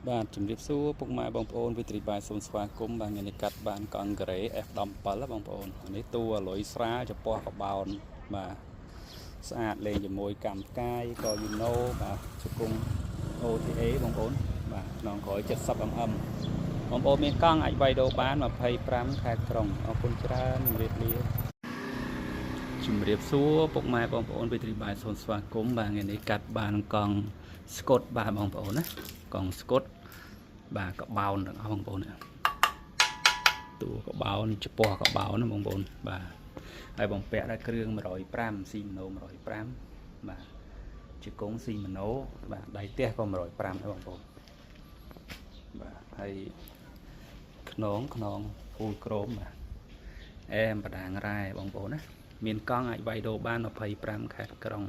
បាទជំរាបសួរពុកម៉ែបងប្អូនវិទ្រីបាយសូមស្វាគមន៍បាទថ្ងៃនេះកាត់បានកង់ការ៉េ F17 បងប្អូននេះតួលុយស្រាលចំពោះកបោនបាទស្អាតលេងជាមួយកម្មផ្កាយក៏យូណូបាទជង្គង់ OTA បងប្អូនបាទខ្នងក្រោយ 70 mm បងប្អូនមានកង់អាចវាយដូរបាន25ខេត្តក្រុងអរគុណច្រើនជំរាបលាជំរាបសួរពុកម៉ែបងប្អូនវិទ្រីបាយសូមស្វាគមន៍បាទថ្ងៃនេះកាត់បានកង់ស្កុតបាទបងប្អូនណាកង់ស្កុតបាទកបោនទាំងអស់បងប្អូនតួកបោនចំពោះកបោនណាបងប្អូនបាទហើយបំពាក់ដល់គ្រឿង105ស៊ីម៉ូណូ105បាទជង្គង់ស៊ីម៉ូណូបាទដៃផ្ទះក៏105ដែរបងប្អូនបាទហើយខ្នងខ្នងពូលក្រមបាទអែមបដាងរ៉ែបងប្អូនណាមានកង់អាចវាយដូរបាន25ខេត្តក្រុង